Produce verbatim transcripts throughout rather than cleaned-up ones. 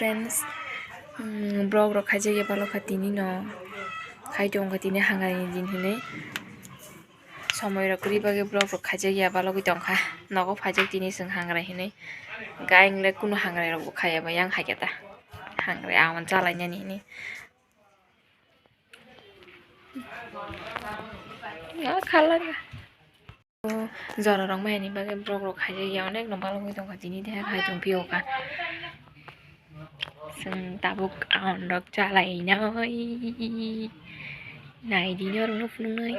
Friends, um, vlog rok khaijak ya balo kha tini no, khai tong kha tini hangrai ni din hinwi. Somoi rok kwrwi bagwi vlog rok khaijak ya balogwi tong kha. Nogo phaijak tini chwng hangrai hinwi. Gaing le kunu hangrai rok bo khaiya bai yang hai khe ta. Hangrai awan chalai nani hinwi. Ya khala. Jora rok mai ni bagwi vlog rok khaijak ya onek no balogwi tong kha tini de hai tong phio kha. Chwng tabuk awan rok chalai nai. Nai di nw rw nw phunuk nai.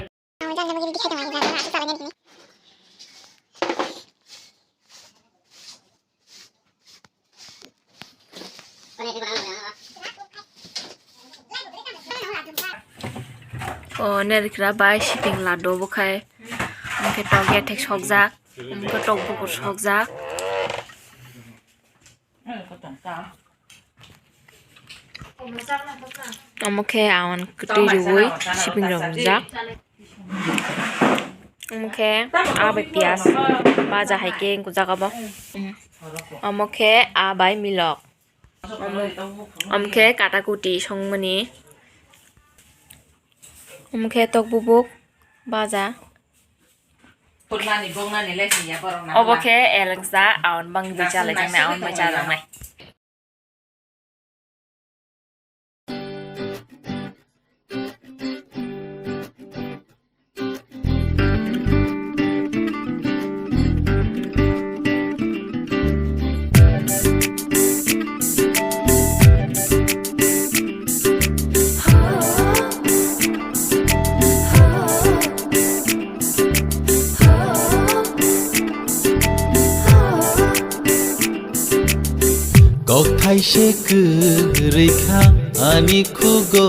O nerikra bai siping lado bo khai. Omo khe tok ya thek sokjak. Omo khe tok bukur sokjak. Omo khe awan kwtwi riui siping rok rijak. Omo khe a bai piyas baja hai khe wngkujak abo. Omo khe a bai milok. Omo, omo khe kata kuti songmani. Omo khe tok bubuk baja. Obo khe elengsa awan bang bai chalai jaknai, awan bai chajaknai. Kok thai se kwrwi kha ani khugo,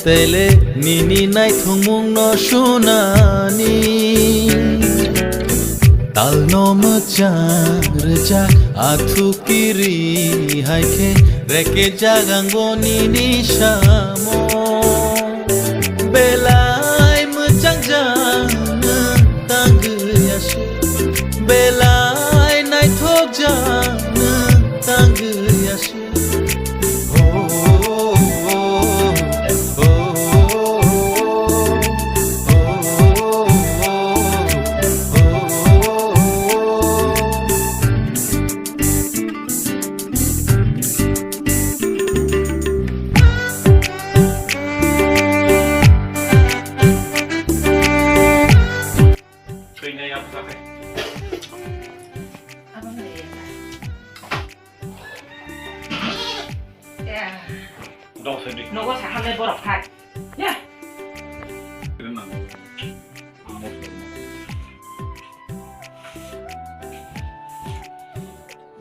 tele nini naithokmung no sunani. Tal no mwchang rwjak athu kiri hai khe, reke jagang bo nini samo. Belai mwchang jang nwng tangwi aswk, belai naithok jang nwng tangwi aswk. Nogo saha le borok hai. Ya.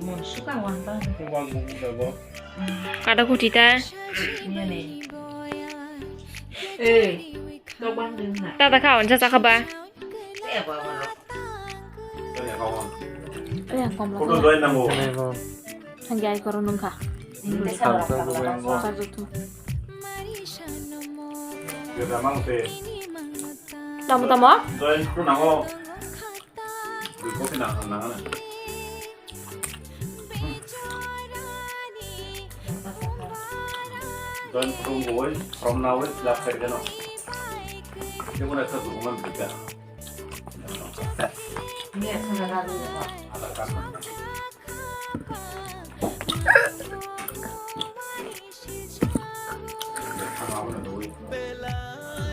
Mon suka wan bang. Kada kuti ta. Ini nih. Eh, tok bang ding na. Tata kha, onsa chakha ba. Eh, ba, ba. Ayang kom la. Hangge ai koro nung kha. Tamo, tamo. Join from boy, from now is left side jeno. Jemon ekta document bika. Aadhaar card.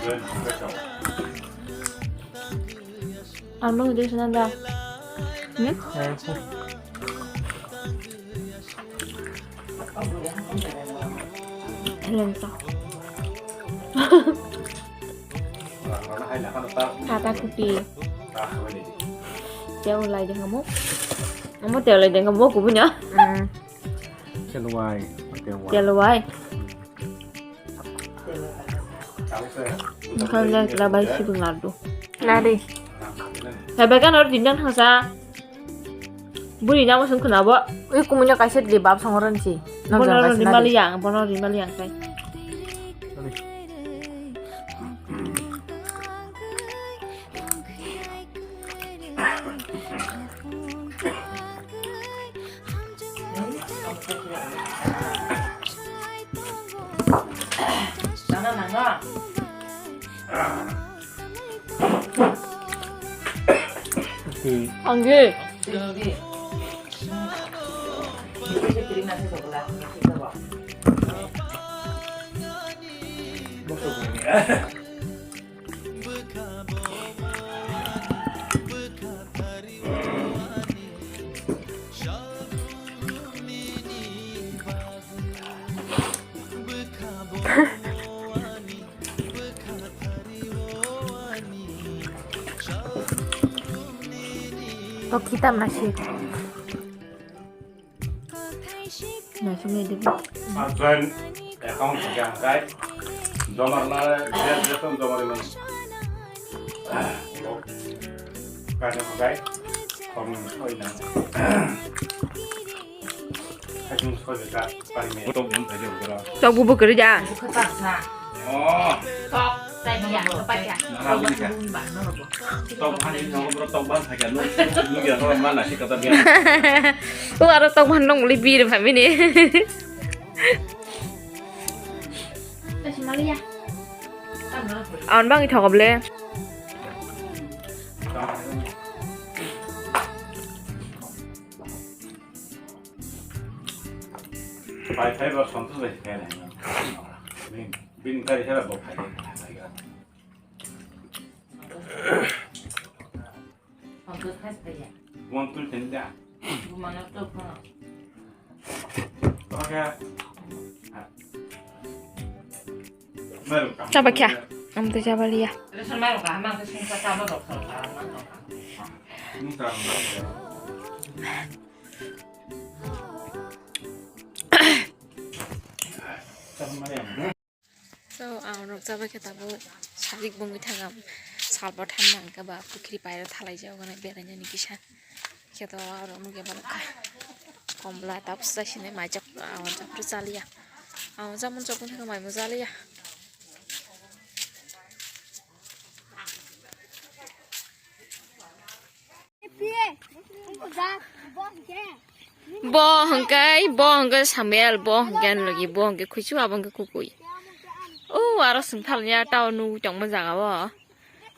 Join from. Ang nung di sana da. Hmm? Hello, ta. Kata kuti. Teo lai deng kamu. Kamu teo lai deng kamu, aku punya. Hmm. Chelwai, chelwai. Chelwai. Bukhang jang kela bai sibung ladu. Ladi. Sabai kan oro dinang thangsa. Buri namo sung khuna bo. Ui kumui no kaisa di bab song ron si. Bono rimali yang, bono rimali yang kai. Angge. Tok kitab nasi. Nasi ni di. Join account hingke hingkai. Jomar na, dia dia tong jomar ini. Kaja hingkai. Kong soi na. Kajung soi ka. Tok bun thai jok bra. Tok bu bu kiri ja. Oh. Tok, tai dia, tok dia. Tok bun thai jok bra, tok bun thai jok. Lu, lu dia tok mana sih kata dia. U aro tok bun dong li bir family. Aun bang i thok ble. Pai phai ba Santosh bai kaya nai. Bin, bin kari hera bo phai. Santosh phai phai ya. One two ten da. Bumano to phano. Oke. Meru ka. Chaba kya? Am to chaba liya. Ration meru ka, amang to sing sa chaba dok sa. Ni ka. So, ang rok chabai khe tabuk sarik bungwi thangam salbo thamma hwnkhe ba pukhri pairo thalai jago nai berainani kisa khe to aro nukya ba nukha komla tabuk chai sinai mai chap ang chapru chaliya ang chamung chapung thangam mai bo chaliya. Bo hwnkhe, bo hwnkhe Samuel, bo hwnkhe ani logi, bo hwnkhe khuisu, abo hwnkhe kukui. O aro swngthal ya tao nugwi tongma jaga o.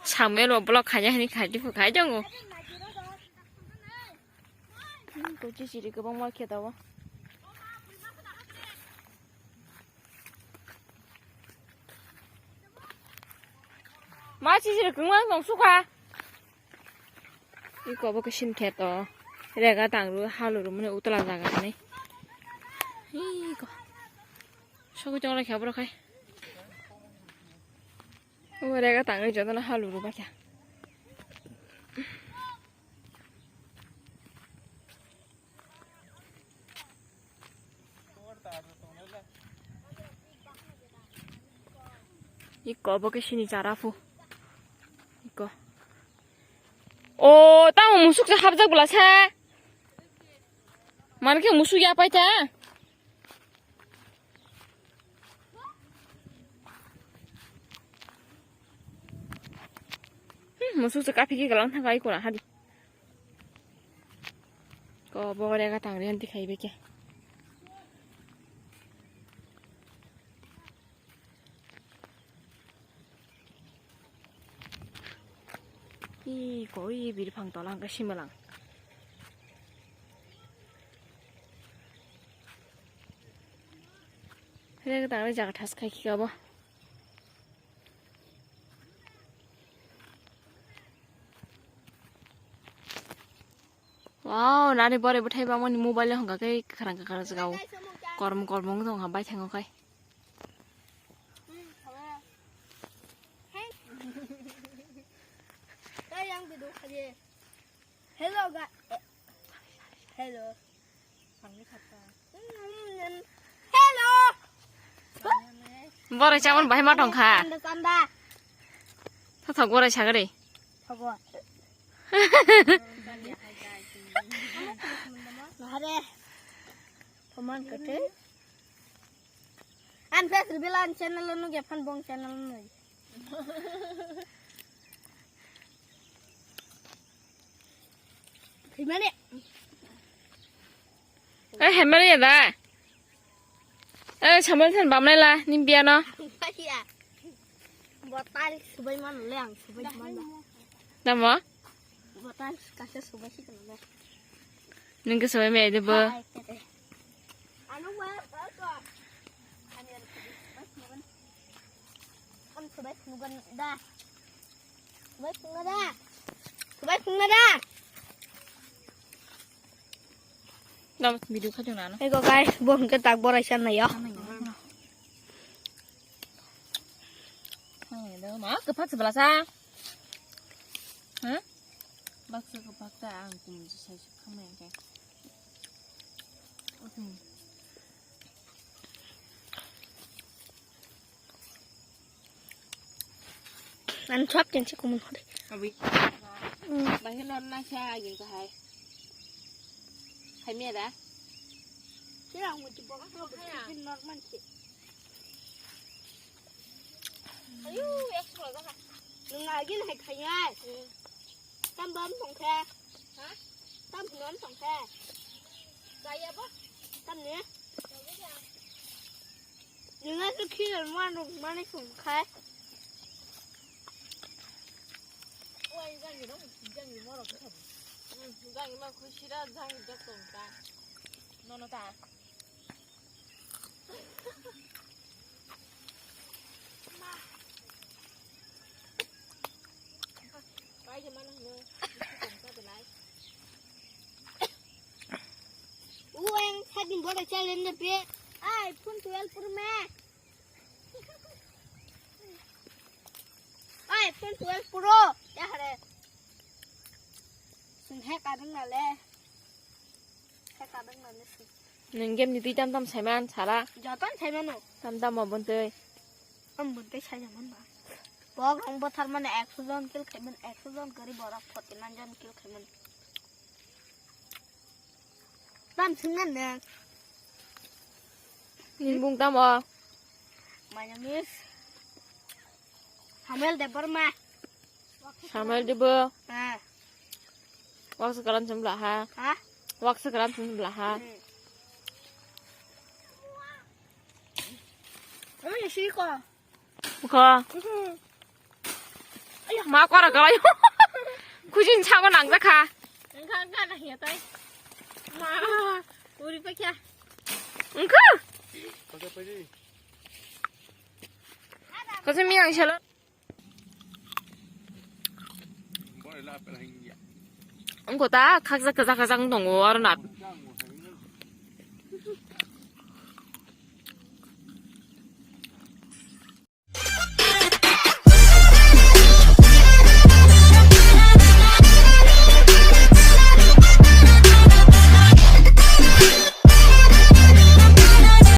Samuel bo block khaina hini khaidi phu khai tongo. Kochi chiri kwbangma khe tabuk. Ma chiri kwbangma tong sukha. Iko bo khe sin kheto. Rega tangru halu rumani utla jaga ni. Iko. Sogwi tong lai khe borok khai. O rega tangwi jotono halu ru bacha. Iko bo khe sini chara phu. Iko. O, tamo musuk se hapjak bwla se. Mane khe musuk ya pai ta. Hmm, musuk se kaphi khe galang thang ai kona hadi. Ko bo rega tang riyan dikhai beke. Ih, koi biri phang tola hwnkhe simalang. Rega tang jaga thas khai khe abo. Wow, nani bore bwthai bangmani mobile hwnka khe kwkhwrang kwkhwrang jagao. Kormo kormo wng tongkha baithango khai. Hello, ga-, hello. Hello. Borok chamon bahai ma tongkha. Chanda, chanda. Thothok borok sagari. Thogo. Hare. Thoman kete. An face reveal an channel no ge fan bong channel no. Himani. Eh, himani ya da. Eh, samal than bamnai la, nim biya no. Ya. Botal subai man le ang subai man. Tamo? Botal kasa subai si kana. Nung ke subai me de bo. Anu ma ko. Ani ar subai subai. Am subai sugan da. Subai sugan da. Subai sugan da. Nam video kha jong nana. Ego guys, bo hingke tak borai san nayo. Hai do ma kepak sebelah sa. Hah? Baksa kepak ta ang kum sai khamai ke. Ang chop chen si kumun hore. Abi. Hmm. Bangin lor na sa agin ka hai. Hai me da. Sira ang muti boga ko bin lor man si. Ayu, extra ga. Nung agin hai khai ai. Tam bam song khe. Ha? Tam bam song khe. Kaya ba? Tam ni? Nung a tu khi manu mani song khe. Oi, jang ni dong, jang ni moro khe. Hmm, jang ni ma khushi da, jang ni dok tong ta. Nono ta. Uang sabin bola challenge na pe. Ai, phone twelve Pro Max. Ai, phone twelve Pro. Ya hare. Sing he kadang na le. Nung game ni twi tam tam saiman sara. Joton saimano. Tam tam mo bontei. Am bontei saijaman ba. Bok rong bothar mane ekso jon kill khaiman, ekso jon kari borak forty nine jon kill khaiman. Tam singan ne. Ning bung tamo. Maya mis. Samuel Debbarma. Samuel Debo. Ha. Waksa kalan sembla ha. Ha? Waksa kalan sembla ha. Hmm. Oi, si ko. Ko. Mhm. Ayo, ma kora kora. Kujin sango nang jakha. Engka, engka, na hiya tai. Ma, uri pa kya? Engka. Kasa pagi. Kasa miyang shala. Wngkha ta khakjak kwchak kwchak wng tongo aro na.